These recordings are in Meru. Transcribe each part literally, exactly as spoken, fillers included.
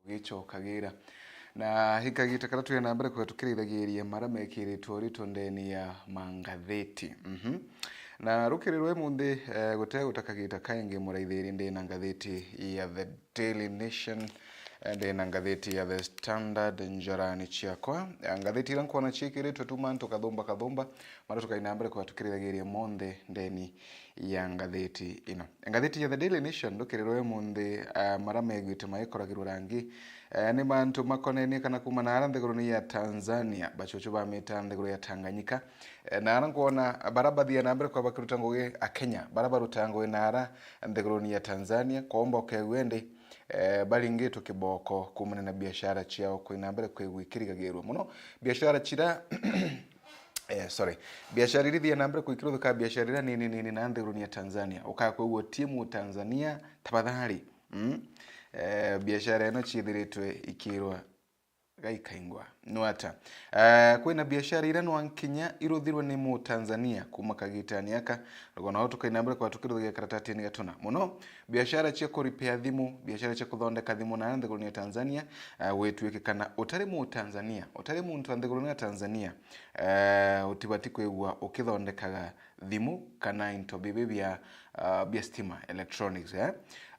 gicokagira. Na i kagita karia twina mbere kwega tukirithagiria maria mekiritwe urito ndeni ya mangatheti. Mhm. Na rukiri rwa imunthi, eh, gutegwa ta kagita kaingi muraithiri, ndi na ngatheti ya The Daily Nation, eh, ndi na ngatheti ya The Standard njorani ciakwa. Eh, ngatheti iria nkwona ciikiritwe tu mantu kathumba kathumba, maria tukaina mbere kwega tukirithagiria monthe ndeni ya ngatheti ino. Ngatheti ya The Daily Nation rukiri rwa imunthi, ah, maria megwite magikoragirwa rangi, eh, ni mantu makonenie kana kuuma na ara nthiguruni ya Tanzania, bacucu bamita nthiguru ya Tanganyika. Eh, na ara nkwona bara bathia na mbere kwega bakiruta ngugi, Akenya bara baruta ngugi na ara nthiguruni ya Tanzania, kwomba ukegua indi, eh, baringitwe kiboko kuumania na biashara ciao kwina mbere kwigua ikirigagirwa muno. Biashara cira Eh, sorry. Biashara iria ithia na mbere kwikirwa thuka biashara iria nini nini na nthiguruni ya Tanzania. Ukakwigua uti Mutanzania, tafadhali. Mm? Eh, biashara ino ciithiritwe ikirwa gaikaingwa. Nwata. Eh, kwina biashara iria nwa nkinya iruthirwe ni Mutanzania kuuma kagitani aka. Rugano ruu tukaina mbere kwega tukiruthagia karatatini gatuna. Muno, biashara cia ku repair thimu, biashara cia kuthondeka thimu na nthiguruni ya Tanzania, eh, gwitwikikana utari Mutanzania, utari muntu wa nthiguruni ya Tanzania, eh, utibati kwigua ukithondekaga thimu kana into bibi bia, ah, bia stima, electronics, eh?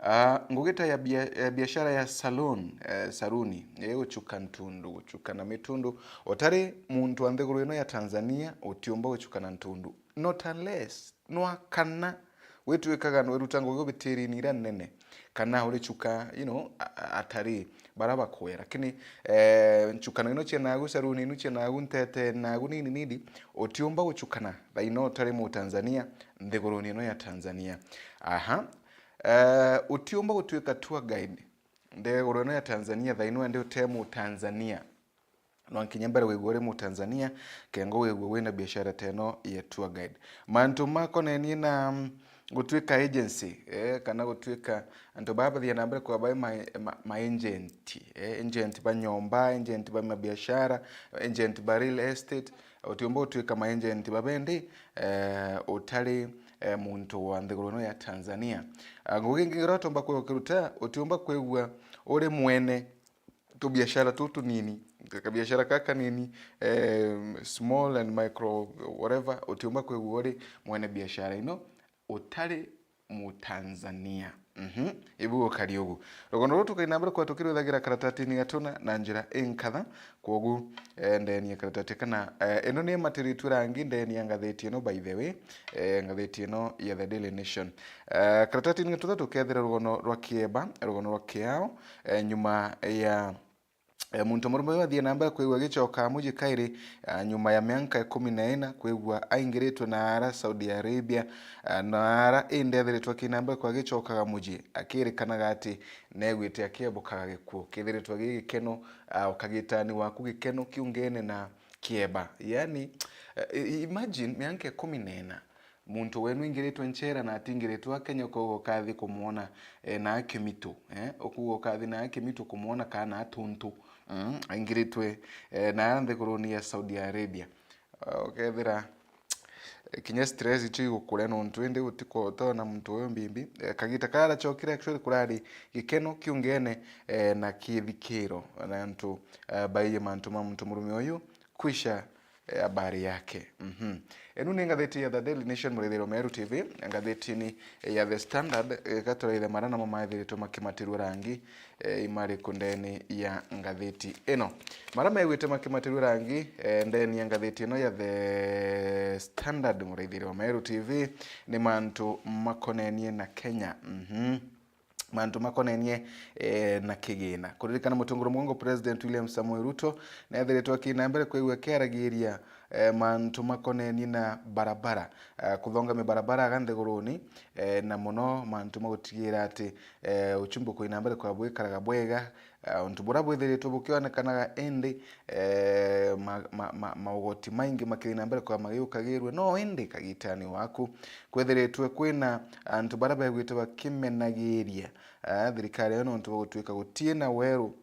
Ah, ngugi ta ya bia-, eh, biashara ya salon, eh, saruni, eh, guchuka ntundu, guchuka na mitundu, utari muntu wa nthiguru ino ya Tanzania, utiumba guchuka na ntundu. Not unless, nwa kana witwikaga nwiruta ngugi ubitirini iria nene, kana urichuka, you know, a-, a-, atari bara bakwera. Lakini, eh, nchukano ino cia nagu, saruni inu cia nagu, ntete nagu nini nini, utiumba guchukana thaino utari Mutanzania nthiguruni ino ya Tanzania. Aha. Eh, utiumba gutwika tour guide nthiguru ino ya Tanzania thaino endi ute Mutanzania. No nkinya mbere wigua uri Mutanzania, kengo wigua wina biashara teno ya tour guide. Mantu makonenie na, mm, gutwika agency, eh, kana gutwika antu baba bathia na mbere kwaba ma, ma, ma agent, eh, agent ba nyomba, agent ba mabiashara, agent ba real estate, utiumba gutwika ma agent ba bendi, eh, utari, eh, muntu wa nthiguru ino ya Tanzania. Ah, ngugi ingi iria utumba kwigua ukiruta, utiumba kwigua uri mwene tubiashara tu tunini, ka-, kabiashara ka kanini, eh, small and micro, whatever, utiumba kwigua uri mwene biashara ino utari Mutanzania. Mhm. Ibu gukari ugu. Rugono ruu tukaina mbere kwega tukirwithagira karatatini gatuna na njira inkatha. Kwogu, eh, ndeni ya karatati kana, eh, ino ni imatiritue rangi ndeni ya ngatheti ino, by the way, eh, ngatheti ino ya The Daily Nation. Eh, karatatini gatuna tukethira rugono rwa Kieba, rugono rwa Kiao, eh, nyuma ya, eh, muntu murume uyu athie na mbere kwigua agicoka muji kairi, ah, nyuma ya mianka ikumi na ina kwigua aingiritwe na ara Saudi Arabia, ah, na ara indi ethiritwe akina mbere kwega agicokaga muji, akirikanaga ati negwite akiebukaga gikuo. Kethiritwe gi gikeno, ah, ukagitani waku gikeno kiungene na Kieba. Yani, eh, i-, imagine mianka ikumi na ina. Muntu wenu aingiritwe nchera na atingiritwe a Kenya, ukauga ukathi kumwona, eh, na akimitu, eh? Ukuuga ukathi na akimitu kumwona kana atuntu, mm, aingiritwe, eh, na ara nthiguruni ya Saudi Arabia. Ah, ukethira, eh, kinya stress icio igukuria nontu indi utikotona muntu uyu mbimbi. Eh, kagita karia aracokire actually kurari gikeno kiungene, eh, na kithikiro na antu, eh, baiji mantu ma muntu murume uyu kwisha eh, habari yake. Mhm. Inu ni ngatheti ya The Daily Nation, murithiro Meru T V, ngatheti ni ya The Standard, eh, gaturaithe maria namo maithiritwe makimatirua rangi, eh, imariku ndeni ya ngatheti ino. Maria megwite makimatirua rangi, eh, ndeni ya ngatheti ino ya The Standard, murithiro Meru T V, ni mantu makonenie na Kenya. Mhm. Mantu makonenie, eh, na kigina. Kuririkana mutongoro mugongo President William Samoei Ruto neethiritwe akina mbere kwigua akiaragiria, eh, mantu makonenie na barabara, eh, kuthonga mibarabara aga nthiguruni, eh, na muno mantu ma gutigira ati, eh, uchumbi kwina mbere kwega bwikaraga bwega, eh, untu buria bwithiritwe bukionekanaga indi, eh, ma-, ma-, ma-, maugoti maingi makithii na mbere kwega magiukagirue, no indi kagitani waku kwithiritwe kwina antu baria begwite bakimenagiria, eh, thirikari iyo nontu bwa gutuika gutii na weru,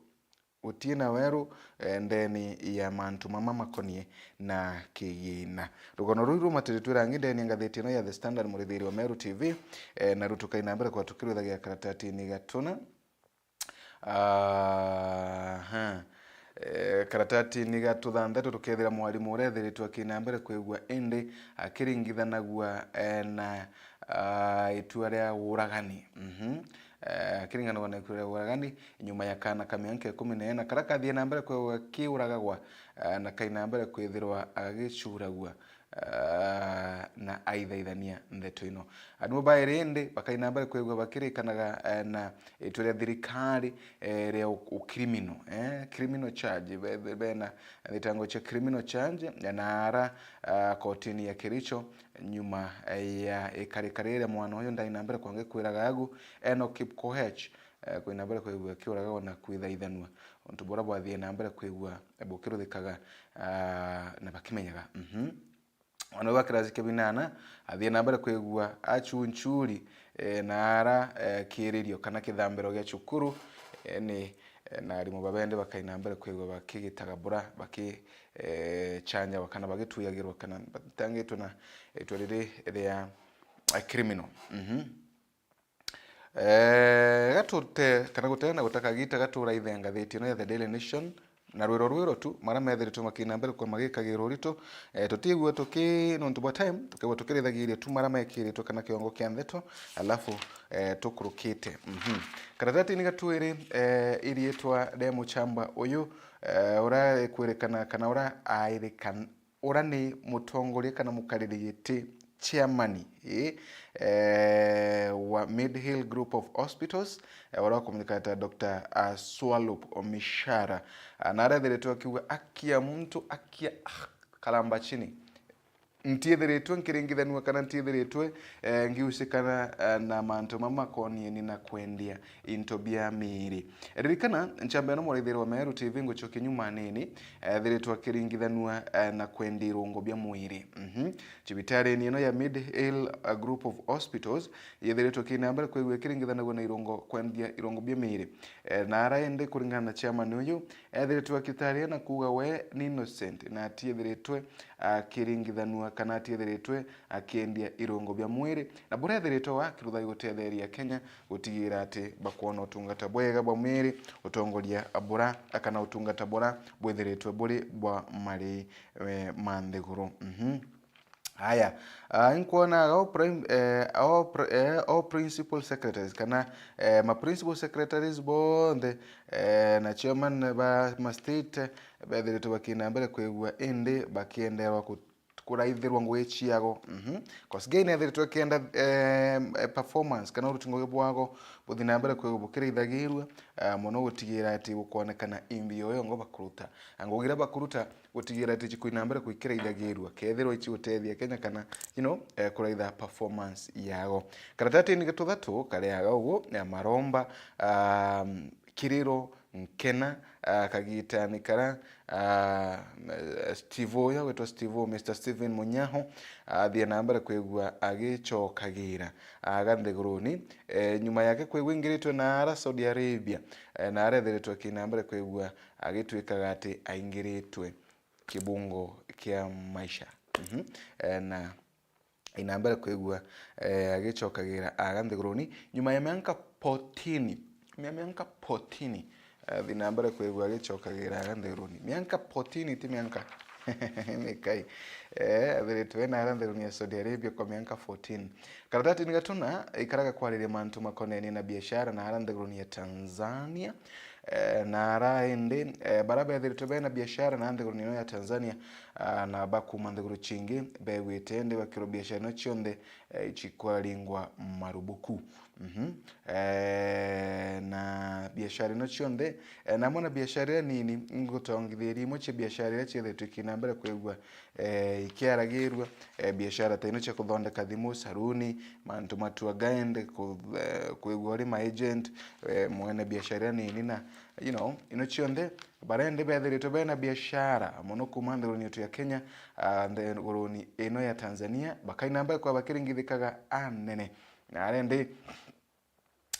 gutii na weru, eh, ndeni ya mantu mama makonie na kigina. Rugono ruu rumatiritue rangi ndeni ya ngatheti ino ya The Standard, murithiri wa Meru T V, eh, na rutukai na mbere kwa tukirwithagia karatatini gatuna. Aha. Eh, karatatini ga tuthanthatu tukethira mwarimu uria ethiritwe akina mbere kwigua indi akiringithanagua, eh, na, ah, itua ria uragani. Mhm. Eh, akiringithanagua na itua ria uragani nyuma ya kana ka miaka ikumi na ina karia kathie na mbere kwigua kiuragagwa, eh, na kaina mbere kwithirwa agicuragua, ah, na aithaithania ndeto ino. Andu bairi indi bakaina mbere kwigua bakirikanaga, eh, na itua ria thirikari, eh, ria u-, u-, criminal, eh, criminal charge, be-, be-, bena thitango cia criminal charge, na ara, ah, kotini ya Kericho nyuma, eh, ya ikarikari ria mwana uyu ndaina mbere kwangi kwiraga agu, Enoch Kipkoech, eh, kwina mbere kwigua kiuragagwa na kwithaithanua. Untu bura bwathie na mbere kwigua bukiruthikaga, ah, na bakimenyaga. Mhm. Mwana wa kirasi kia binana athie na mbere kwigua achunchuri, eh, na ara, eh, kiririo kana kithambiro gia cukuru, eh, ni, eh, na arimu babende bakaina mbere kwigua bakigitaga bura, baki, eh, chanjagwa kana bagituyagirwa kana batangitwe na itua riri ria, eh, criminal. Mhm. Eh, gatute-, kana gutena gutaka gita gaturaithe ngathiti ino ya The Daily Nation, na rwiro rwiro tu, mara methiritwe makina mbere kwa magikagirwo urito, eh, tutigua tuki-, nontu bwa time, tukigua tukirithagiria tu mara mekiritwe kana kiongo kia ndeto, alafu, eh, tukurukite. Mhm. Karatatini gatwiri, eh, iriitwa ria muchamba uyu, eh, ura kwirikana kana ura airikan-, ura ni mutongoria kana mukariri giti chairman, ii, eh, wa Mid Hill Group of Hospitals, eh, ura wakumenyeka ta Doctor, ah, Swalop Omishara. Ah, na arethiritwe akiuga, "Akia muntu, akia, ah, karamba chini. Ntiithiritwe nkiringithanua kana ntiithiritwe, eh, ngiusikana, eh, na mantu mama makonieni na kwendia into bia miiri." Ririkana, nchamba ino muraithirwa Meru T V ngucokia nyuma nini, ethiritwe akiringithanua, eh, na kwendia irungo bia mwiri. Mhm. Cibitarini ino ya Mid Hill, eh, Group of Hospitals, yethiritwe kina mbere kwigua ikiringithanagua na irungo, kwendia irungo bia miiri. Eh, na ara indi kuringana na chairman uyu, ethiritwe akitaria na kuuga we ni innocent na atiethiritwe akiringithanua kana atiethiritwe akiendia irungo bia mwiri, na buria ethiritwe we akiruthai gutetheria Kenya gutigira ati bakwona utungata bwega bwa mwiri, utongoria bura, kana utungata bura bwithiritwe buri bwa mari, eh, ma nthiguru. Mhm. Aya, ah, inkwonaga all prim-, eh, all pr-, eh, all principal secretaries kana, eh, ma principal secretaries bonthe, eh, na chairman ba ma state, bethiritwe bakina mbere kwigua indi bakienderwa ku-, kuraithirwa ngugi ciago. Mhm. 'Cause gei nethiritwe kienda, eh, eh, performance kana uruti ngugi bwago buthi na mbere kwigua bukiraithagirua, eh, mono gutigira ati bukwonekana imbi yoyo ngo bakuruta. Na ngugi iria bakuruta gutigira ati cikwina mbere kwikiraithagirua, kethirwa ici gutethia Kenya kana, you know, eh, kuraitha performance yago. Karatatini gatuthatu kareaga ugu, eh, maromba, ah, kiriro nkena, ah, kagitani kara, ah, Steve uyu witwa Steve, Mister Stephen Munyaho, athie na mbere kwigua agicokagira aga nthiguruni, eh, nyuma yake kwigua ingiritwe na ara Saudi Arabia, eh, na arethiritwe kina mbere kwigua agitwikaga ati aingiritwe kibungo kia maisha. Mhm. Eh, na ina mbere kwigua, eh, agicokagira aga nthiguruni nyuma ya mianka potini, mia-, mianka potini, eh, thi na mbere kwigua agicokagira aga nthiguruni. Mianka potini ti mianka. Ni kai. Eh, athiritwe na ara nthiguruni ya Saudi Arabia kwa mianka fourteen. Karatatini gatuna ikaraga kwariria mantu makonenie na biashara na ara nthiguruni ya Tanzania. Eh, na ara indi, eh, bara bethiritwe bena biashara na nthiguruni ino ya Tanzania, ah, na bakuma nthiguru cingi, begwite indi bakirwo biashara ino cionthe, eh, cikwaringwa marubuku. Mhm. Eh, na biashara ino cionthe, eh, na amwe na biashara iria nini, ngutongithiria imwe cia biashara iria ciethetwe ikina mbere kwigua, eh, ikiaragirua, eh, biashara ta ino cia kuthondeka thimu, saruni, mantu ma tour guide, ku-, eh, kwigua uri ma agent, eh, mwene biashara iria nini na, you know, ino cionthe, bara indi bethiritwe bena biashara mono kuma nthiguruni yetu ya Kenya, ah, nthiguruni ino ya Tanzania, bakaina mbere kwa bakiringithikaga anene. Na ara indi,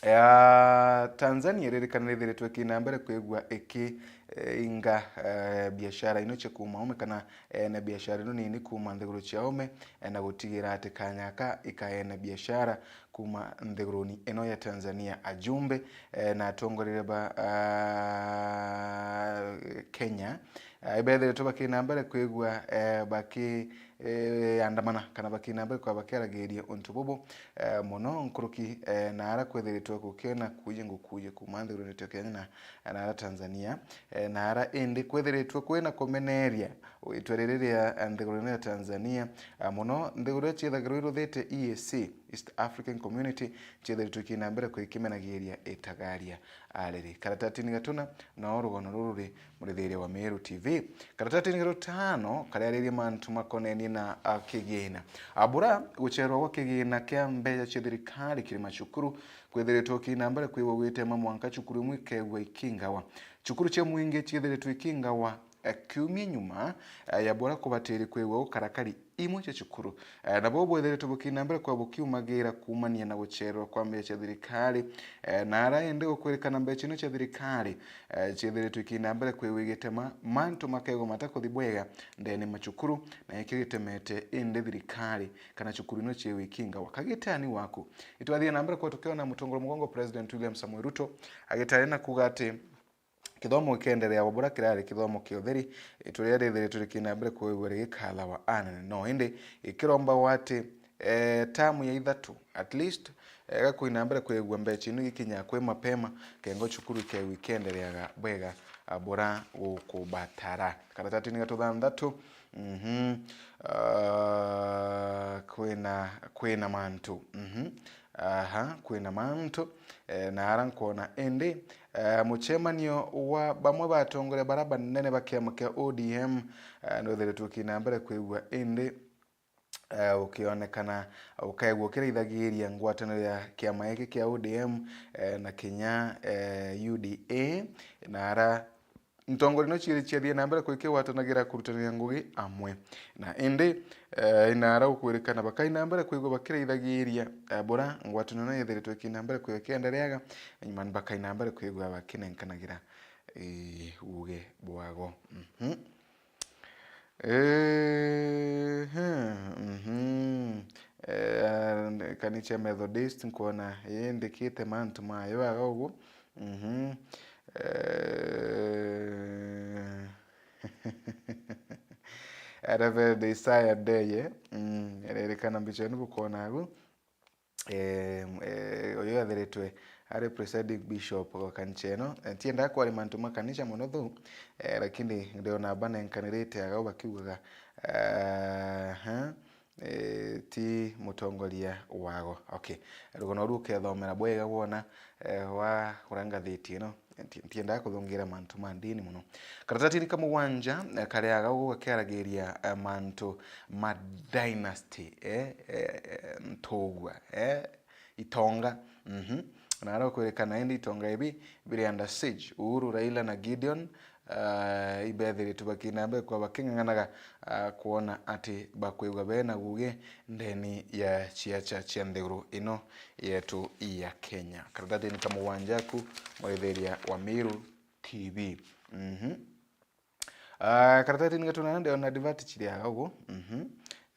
ya Tanzania iririkana ithiritwe ikina mbere kwigua iki, eh, inga, eh, biashara ino cia kuuma ome kana ene biashara ino nini kuuma nthiguru cia ome, eh, na gutigira ati kanya aka ikaene biashara kuuma nthiguruni ino ya Tanzania. Ajumbe, eh, na atongoria ba, ah, Kenya, eh, ibethiritwe bakina mbere kwigua, eh, baki, eh, andamana kana bakina mbere kwa bakiaragiria untu bubu, eh, mono nkuruki, eh, na ara kwethiritwe gukena kuuji ngukuuji kuuma nthiguruni ya Kenya na, na ara Tanzania, eh, na ara indi kwethiritwe kwina kumeneria itwe riri ria nthiguru ino ya Tanzania, ah, mono nthiguru iria ciethagirwa iruthite E A C, East African Community, ciethiritwe ikina mbere kwikimenagiria itagaria ariri. Karatatini gatuna, no rugono ruru ri murithiria wa Meru T V. Karatatini ga rutano kariaririe mantu makonenie na, ah, kigina. Abura gucherwa gwa kigina kia mbeca cia thirikari kiri macukuru kwethiritwe ikina mbere kwigua gwitema mwanka cukuru imwe ikegua ikingawa. Cukuru cia mwingi ciethiritwe ikingawa, eh, kiumia nyuma, eh, ya bura kubatiri kwigua gukarakari imwe cia cukuru. Eh, nabo bwethiritwe bukina mbere kwa bukiumagira kuumania na guchererwa kwa mbeca cia thirikari. Eh, na ara indi gukwirikana mbeca ino cia thirikari, eh, ciethiritwe ikina mbere kwigua igitema mantu makegwa matakuthi bwega ndene macukuru, na ikio gitemete indi thirikari kana cukuru ino ciigwa ikingawa. Kagitani waku. Itwathie na mbere kwa tukiona mutongoria mugongo President William Samoei Ruto agitari na kuga ati kithomo gikeenderea o bura kirari kithomo kia utheri, ituria rithiritwe rikina mbere kwigua rigikathawa anene. No indi ikiromba gwati, eh, tamu ya ithatu, at least, eh, gakuina mbere kwigua mbeca ino igikinya kwi mapema, kengo cukuru ikegua ikeendereaga bwega, ah, bura gukubatara. Karatatini ga tuthanthatu, mhm, ah, kwina, kwina mantu, mhm. Aha, kwina mantu, eh, na ara nkwona indi, eh, mucemanio wa bamwe ba atongoria bara banene ba kiama kia O D M, eh, nwethiritwe ukina mbere kwigua indi, eh, ukionekana ukaigua ukiraithagiria ngwataniro ya kiama giki kia O D M, eh, na kinya, eh, U D A, na ara ntongoria ino ciiri ciathie na mbere kwikigwatanagira kurutaniria ngugi amwe. Na indi, eh, inaara gukwirikana bakaina mbere kwigua bakiraithagiria, eh, bura ngwataniro ino yethiritwe ikina mbere kwigua ikiendereaga, nyuma bakaina mbere kwigua bakinenkanagira, eh, uuge bwago. Mhm. Ehe, mhm. Eh, kanisa ya Methodist nkwona yindikite mantu mayo aga ugu. Mhm. Eh, Reverend Isaiah Ndeye, mm, ererekana mbica ino bukwona agu. Eh, eh, uyu ethiritwe ari presiding bishop wa kanisa ino. Eh, ntiendaa kwaria mantu ma kanisa mono though, eh, lakini ndiona banenkanirite aga bakiugaga, eh, ha, eh, ti mutongoria wago. Okay. Rugono ruu ukethomera bwega wona, eh, wagura ngathiti ino. Nti-, ntiendaa kuthungira mantu ma ndini mono. Karatatini ka mugwanja, eh, kariaga ugu gakiaragiria, eh, mantu ma dynasty, eh, eh, eh, ntugwa, eh, itonga. Mhm. Na ara kwirikana indi itonga ibi biri under siege. Uhuru, Raila na Gideon, ah, ibethiritwe bakina mbere kwa baking'ang'anaga, ah, kwona ati bakwigua bena gugi ndeni ya ciaca cia nthiguru ino yetu ya Kenya. Karatatini ka mugwanja aku, mwithiria wa Meru T V. Mhm. Ah, karatatini ga tunana ndiona advert chiri aga ugu. Mhm.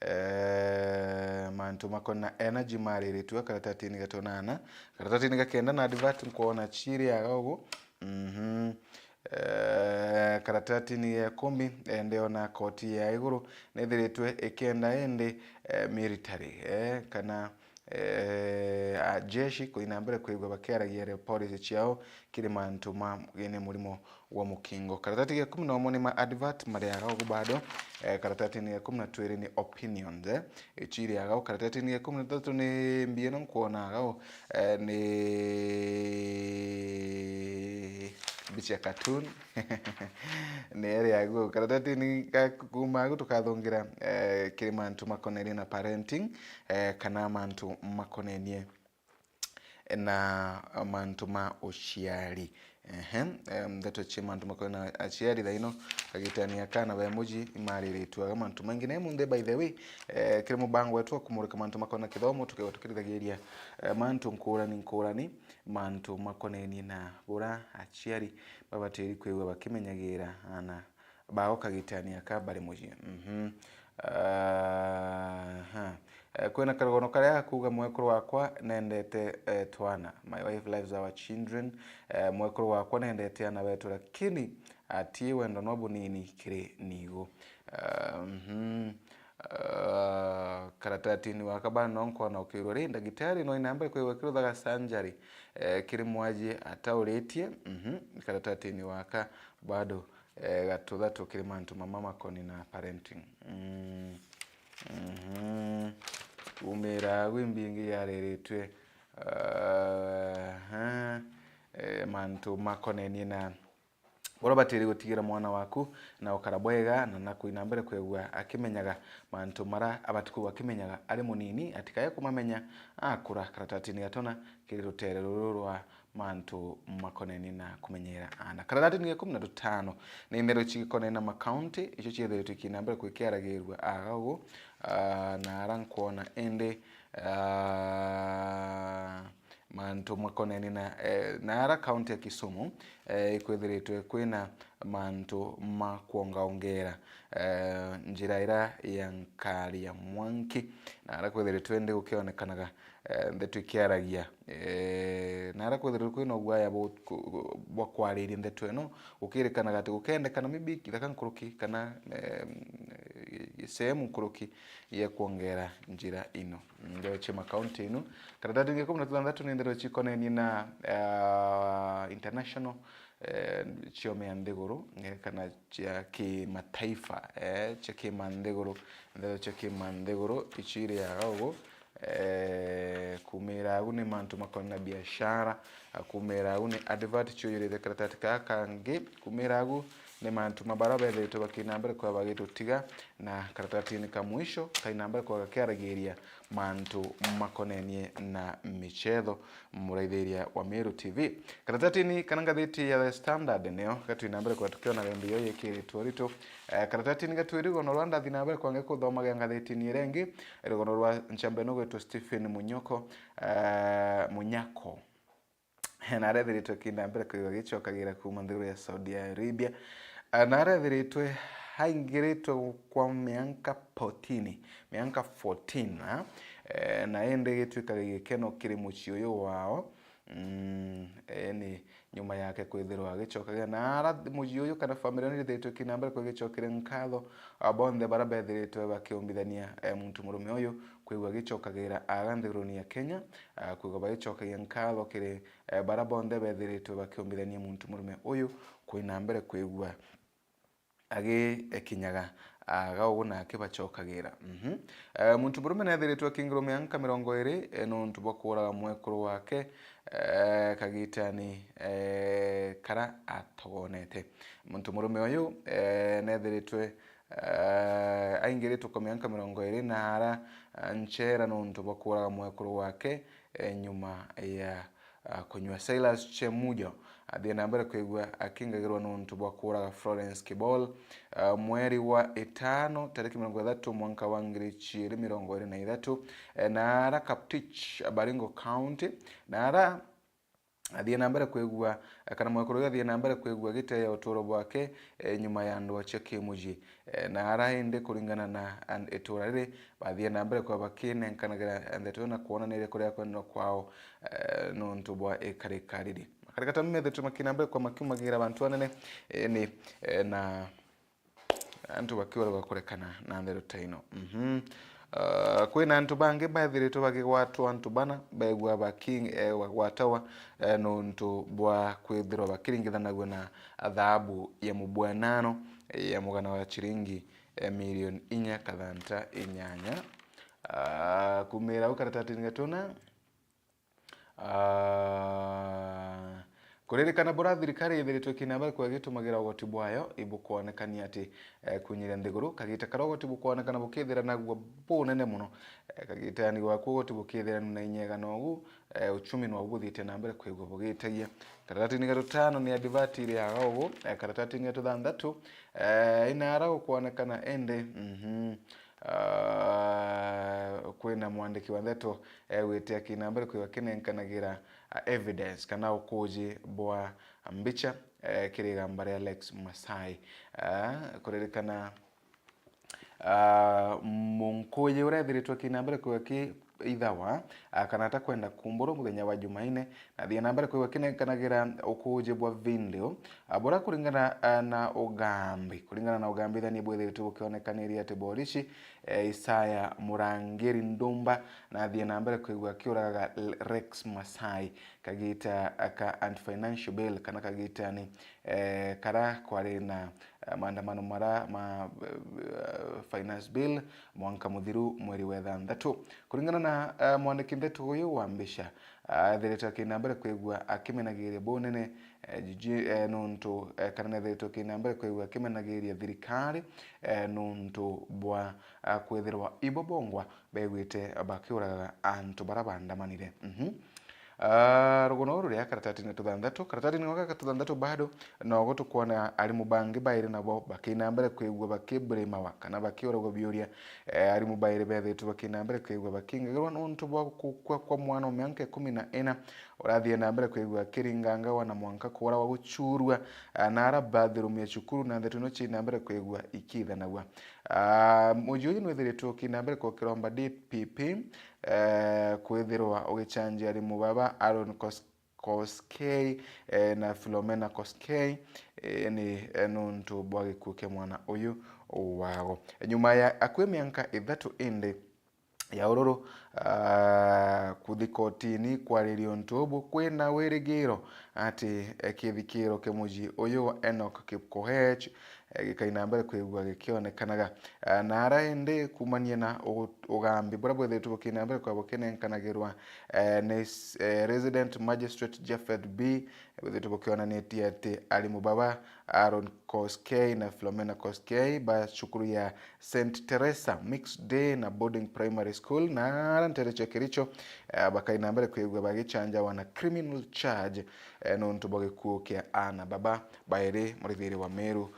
Eh, mantu makona energy mariritwe karatatini ga tunana. Karatatini ga kenda na advert nkwona chiri aga ugu. Mhm. Eh, karatatini ga ikumi, eh, ndiona koti ya iguru nithiritwe ikienda indi, eh, military, eh, kana eh, a jeshi kuina mbere kwigua bakiaragia re policy ciao kiri mantu ma gene murimo wa mukingo. Karatati ga ikumi na umwe ni ma advert mariaga ugu bado, eh, karatati ni ga ikumi na twiri ni opinions, eh, ichiriaga u. Karatati ni ga ikumi na tatu ni mbieno nkwona aga u, eh, ni mbicha ya cartoon. Ni ere agu. Karatati ni ga kuma agu tukathungira, eh, kiri mantu makonenie na parenting, eh, kana mantu makonenie na mantu ma uciari. Ehe, em, ndeto cia mantu makonie na aciari thaa ino, kagitani aka na ba emoji imariritwe aga mantu maingi. Na imunthi, by the way, eh, kiri mubango wetu wa kumurika mantu makonie na kithomo, tukethirwa tukirithagiria, eh, mantu nkurani nkurani, mantu makonenie na bura aciari babatiri kwigua bakimenyagira ana bao kagitani aka bari mucii. Mhm. Aha. Eh, kwina karugono karia gakuuga, "Mwekuru wakwa nendete, eh, twana. My wife loves our children." Eh, "Mwekuru wakwa nendete ana betu, lakini atii wendo nwa bunini kiri nigo." Ah, mhm. Ah, karatatini gaka bado no nkwona ukirwa ri, "Ndagitari no inambe kwigua kiruthaga surgery, eh, kiri mwaji atauritie." Mhm. Karatatini gaka bado, eh, gatutha tukiri mantu mama makoni na parenting. Mm. Mhm. Kumira agu imbingi yariritwe. Aha. Eh, mantu makonenie na uria batiri gutigira mwana waku na ukara bwega, na na kwina mbere kwigua akimenyaga mantu mara abati kwigua akimenyaga ari munini, atikae kumamenya akura. Karatatini gatona kiri rutere ruru rwa mantu makonenie na kumenyera ana. Karatatini ga ikumi na rutano ni ndeto cigikonenie na makaunti, icio ciethiritwe ikina mbere kwikiaragirua aga ugu, ah, na ara nkwona indi, ah, mantu makonenie na, eh, na ara kaunti ya Kisumu, eh, ikwithiritwe kwina mantu ma kwongaongera, eh, njira ira ya nkari ya mwanki, na ara kwithiritwe indi gukionekanaga eh, ndeto ikiaragia. Eh, na ara kwithiritwe kwina uguaya bu-, ku-, bwa kwariria ndeto ino, gukirikanaga ati gukendekana maybe kithaka nkuruki kana, eh, sehemu nkuruki ya kwongera njira ino. Ndeto cia makaunti ino. Karatatini ga ikumi na thantatu ni ndeto cikonenie na, ah, international, eh, ciome ya nthiguru, eh, kana cia kimataifa, eh, cia kimanthiguru, ndeto cia kimanthiguru, icio iri aga ugu, eh, kumira agu ni mantu makonania na biashara, ah, kumira agu ni advert ciujurite karatati kaa kangi, kumira agu ni mantu ma bara bethiritwe bakina mbere kwa bagitutiga, na karatatini ka mwisho kaina mbere kwa gakiaragiria mantu makonenie na michetho. Muraithiria wa Meru T V. Karatatini kana ngathiti ya The Standard nio gatwina mbere kwa tukionaga imbi yo yikiritwe uritu. Eh, karatatini gatwiri rugono rwa ndathi na mbere kwa ngikuthomaga ngathetini iria ingi, rugono rwa nchamba ino gwitwa Stephen Munyoko, eh, Munyako. Na arethiritwe kina mbere kwigua gicokagira kuuma nthiguru ya Saudi Arabia. Eh, na arethiritwe aingiritwe kwa mianka fourteen, mianka fourteen, na, eh, na indi gitwikaga gikeno kiri mucii uyu wao. Mm, eh, ni nyuma yake kwithirwa agicokagira. Na ara mucii uyu kana family ino irithiritwe kina mbere kwa igicokire nkatho, a, bonthe bara bethiritwe bakiumbithania, eh, muntu murume uyu kwigua agicokagira aga nthiguruni ya Kenya, ah, kwigua bagicokagia nkatho kiri, eh, bara bonthe bethiritwe bakiumbithania muntu murume uyu kwina mbere kwigua agikinyaga aga ugu na akibacokagira. Mhm. Eh, muntu murume neethiritwe akingirwa mianka mirongo iri, eh, nuntu bwa kuuraga mwekuru wake, eh, kagitani, eh, kara atogonete. Muntu murume uyu, eh, neethiritwe, eh, aingiritwe kwa mianka mirongo iri na ara, eh, nchera nuntu bwa kuuraga mwekuru wake, eh, nyuma ya ah, kunyua. Silas Chemujo athie na mbere kwigua akingagirwa nuntu bwa kuuraga Florence Kibol. Ah, mweri wa itano, tariki mirongo ithatu, mwanka wa ngiri ciiri mirongo iri na ithatu, eh, na ara Kaptich, Baringo County, na ara athie na mbere kwigua, eh, kana mwekuru uyu athie na mbere kwigua giteya uturo bwake, eh, nyuma ya ndwaa cia kimuji. Eh, na ara indi kuringana na an-, itura riri, bathie na mbere kwa bakinenkanagira ndeto na kwonaniria kuria kwendwa kwao, eh, nuntu bwa ikarika riri. Makarika ta methetwe makina mbere kwa makiumagira bantu anene, eh, ni, eh, na antu bakiuragwa kurekana na ndeto ta ino. Mhm. Ah, kwina antu bangi bethiritwe bakigwatwa antu bana, begua baki-, eh, bagwatawa, eh, nuntu bwa kwithirwa bakiringithanagua na thahabu ya mubwenano, eh, ya mugana wa chiringi, eh, milioni inya kathanta inyanya. Ah, kumira au karatatini gatuna, ah, Kuririkana bura thirikari ithiritwe kina mbere kwega gitumagira ugoti bwayo ibukwonekania ati, eh, kunyiria nthiguru, kagita karia ugoti bukwonekana bukithira naguo bunene muno. Eh, kagita yani gwaku ugoti bukithira na inyega nogu, eh, uchumi nwabu buthiite na mbere kwigua bugitagia. Karatatini ga tutano ni advert iri aga ugu, eh, karatatini ga tuthanthatu, eh, inara gukwonekana indi, mhm, ah, kwina mwandiki wa ndeto, eh, wite akina mbere kwigua kinenkanagira, ah, evidence kana ukuji bwa mbicha, eh, kiri igamba ria Lex Masai. Ah, kuririkana, ah, munkuji uria ethiritwe akina mbere kwigua ki ithawa, ah, kana atakwenda kumburwa muthenya wa Jumaine, na athie na mbere kwigua kinenkanagira ukuji bwa video, ah, buria kuringana, ah, na ugambi, kuringana na ugambithania bwithiritwe bukionekaniria ati borisi, eh, Isaya Murangiri Ndumba na athie na mbere kwigua akiuragaga L-, Rex Masai kagita ka anti-financial bill kana kagitani, eh, kara kwari na, eh, maandamano mara ma, eh, finance bill mwanka muthiru mweri wa ithanthatu. Kuringana na, eh, mwandiki ndeto uyu wa mbica, ah, ethiritwe akina mbere kwigua akimenagiria bunene, eh, jiji, eh, nuntu, eh, kana nethiritwe akina mbere kwigua akimenagiria thirikari, eh, nuntu bwa, ah, kwithirwa ibo bongwa begwite bakiuraga antu bara baandamanire. Mhm. Ah, rugono ruru ria karatatini tuthanthatu, karatatini gaka tuthanthatu bado, nogo tukwona arimu bangi bairi nabo bakina mbere kwigua bakiburimawa kana bakiuragwa biuria. Eh, arimu bairi bethitwe bakina mbere kwigua bakingagirwa nuntu bwa gukua kwa mwana wa mianka ikumi na ina, urathie na mbere kwigua akiringangawa na mwanka kuuragwa guchurua, ah, na ara bathroom ya cukuru na ndeto ino cina mbere kwigua ikithanagua. Ah, muji uyu nwithiritwe ukina mbere kwokiromba D P P, eh, kwithirwa ugichanjia arimu baba Aaron Kos-, Koskei, eh, na Philomena Koskei, eh, ni, eh, nuntu bwa gikuu kia mwana uyu wao. Nyuma ya akui mianka ithatu indi ya ururu, ah, kuthi kotini kwariria untu ubu, kwina wirigiro ati, eh, kithikiro kia muji uyu wa Enoch Kipkoech, eh, gikaina mbere kwigua gikionekanaga. Ah, na ara indi kumania na u-, ugambi buria bwithiritwe bukina mbere kwa bukinenkanagirwa, eh, ni s-, eh, Resident Magistrate Japhet B, bwithiritwe bukionanitie ati arimu baba Aaron Koskei na Philomena Koskei ba cukuru ya Saint Teresa Mixed Day na Boarding Primary School na ara ntere cia Kericho, eh, bakaina mbere kwigua bagichanjawa na criminal charge, eh, nuntu bwa gikuu kia ana baba bairi murithiri wa Meru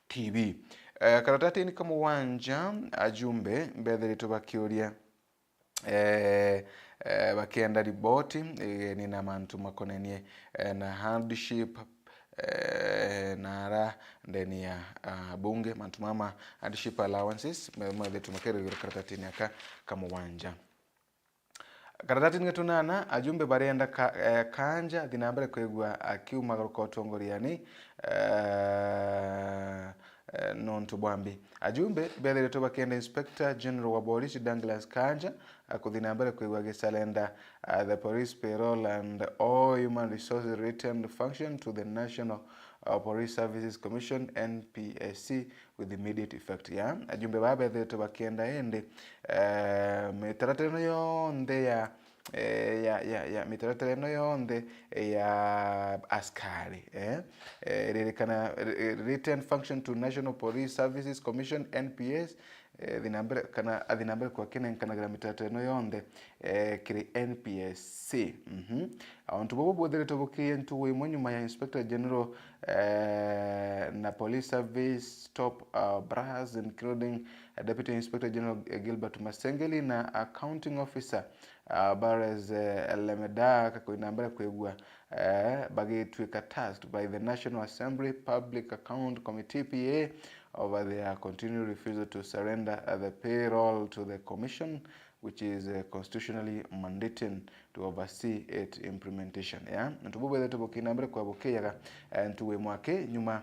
T V. Eh, karatatini ka mugwanja, ajumbe bethiritwe bakiuria, eh, eh, bakienda riboti, eh, ni na mantu makonenie, eh, na hardship, eh, na ara ndeni ya, ah, bunge, mantu mama hardship allowances, me-, methiritwe makirigirwa karatatini aka ka mugwanja. Karatatini ga tunana, ajumbe barenda ka-, eh, Kanja athi na mbere kwigua akiumagaruka utongoriani, eh, eh, nontu bwa mbi. Ajumbe bethiritwe bakienda Inspector General wa Borisi Douglas Kanja, eh, kuthi na mbere kwigua agisalenda, eh, the police payroll and all human resources written function to the National, uh, Police Services Commission, N P S C, with immediate effect. Ya, ajumbe baa bethiritwe bakienda indi, eh, mitaratara ino yonthe ya, eh, ya, ya, ya, mitaratara ino yonthe ya askari, eh, eh, iririkana, eh, written function to National Police Services Commission, N P S, eh, athi na mbere, kana athi na mbere kwa kinenkanagira mitaratara ino yonthe, eh, kiri N P S C. Mhm. Untu bubu bwithiritwe bukiie ntugu imwe nyuma ya Inspector General, eh, na Police Service top, uh, brass, including, uh, Deputy Inspector General, eh, Gilbert Masengeli na Accounting Officer, uh, Bares, eh, Lemeda, kakuina mbere kwigua, eh, bagituika tasked by the National Assembly Public Account Committee, P A, over their continued refusal to surrender, uh, the payroll to the Commission, which is, uh, constitutionally mandated to oversee its implementation. Ya, ntu bubu bwithiritwe bukina mbere kwa bukiyaga, eh, ntugu imwe aki nyuma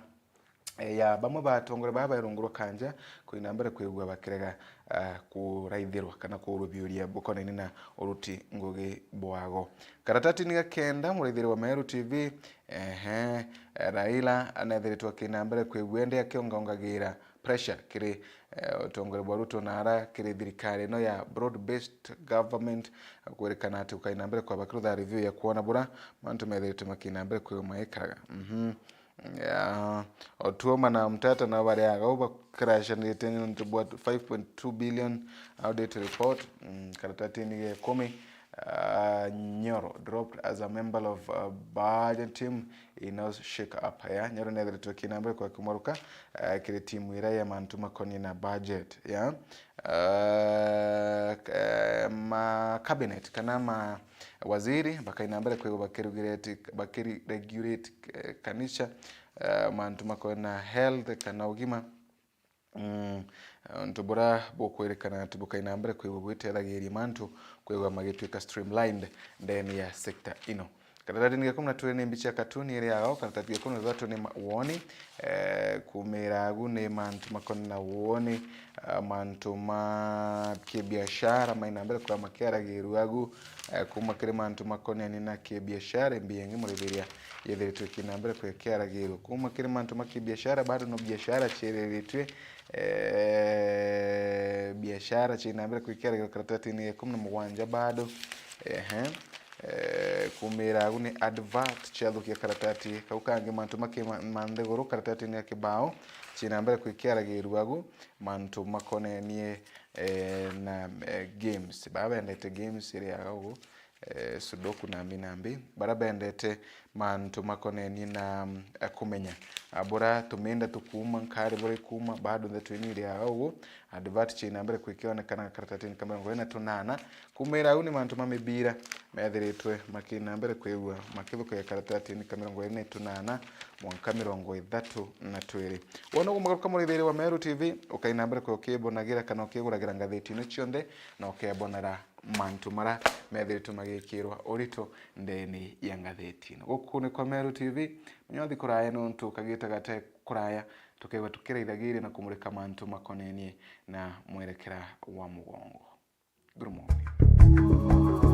eh, ya bamwe ba atongoria baa bairungurwa kanja kuina mbere kwigua bakirega, ah, kuraithirwa kana kurubiuria bukonene na uruti ngugi bwago. Karatatini ga kenda, muraithiri wa Meru T V, ehe, Raila anethiritwe akina mbere kwigua indi akiongaongagira pressure kiri, eh, utongoria bwa Ruto na ara kiri thirikari ino ya broad-based government, kwirikana ati gukaina mbere kwaba kirutha review ya kwona bura mantu methiritwe makina mbere kwigua magikaraga. Mhm. Ya, Otuoma na Mtata nabo bari aga u bakrashanite nontu bwa five point two billion audit report. Mm, karatatini ga ikumi, ah, Nyoro dropped as a member of, uh, budget team in a shake up. Ya, Nyoro nethiritwe kina mbere kwa kimaruka, ah, kiri timu ira ya mantu makoni na budget. Ya, ah, k-, eh, ma cabinet kana ma waziri bakaina mbere kwigua bakirugirate, bakiri-regulate, eh, kanisa, eh, mantu makoe na health kana ugima. Mm, untu bura bukwirikana ati bukaina mbere kwigua bwitethagiria mantu kwigua magituika streamlined ndene ya sector ino. Karatatini ga ikumi na twiri ni mbicha ya katuni iri yao, karatatini ga ikumi na thatu ni ma-, woni, eh, kumira agu ni mantu makoni na woni, ah, mantu ma kibiashara maina mbere kwa makiaragirua agu, eh, kuma kiri mantu makoneni na kibiashara, imbi yengi muribiria yethiritwe ikina mbere kwa ikiaragirua. Kuma kiri mantu ma kibiashara, bado no biashara ciiriritwe, eh, biashara ciina mbere kwa ikiaragirua karatatini ga ikumi na mugwanja bado. Ehe. Eh, kumira agu ni advert ciathukia karatati kau kangi, mantu maki ma, ma nthiguru karatatini ga kibao, ciina mbere kwa ikiaragirua agu, mantu makonenie, eh, na, eh, games. Baa bendete games iri aga ugu, eh, sudoku nambi nambi. Bara bendete mantu makonenie na, mm, eh, kumenya, ah, bura tuminda tukuuma, nkari bura ikuuma, bado ntheto ino iri aga ugu, advert ciina mbere kwikionekana karatatini ka mirongo iri na tunana. Kumira au ni mantu ma mibira methiritwe makina mbere kwigua makithukia karatatini ka mirongo iri na tunana mwanka mirongo ithatu na twiri. Wona uguo magaruka murithiri wa Meru T V, ukaina mbere kwa ukibonagira kana ukiguragira ngatheti ino cionthe na ukebonera mantu mara methiritwe magikirwa urito ndene ya ngatheti ino. Guku ni kwa Meru T V, munyothi kuraya nontu kagita gate kuraya, tukegwa tukiraithagiria na kumurika mantu makonenie na mwerekera wa mugongo. Good morning.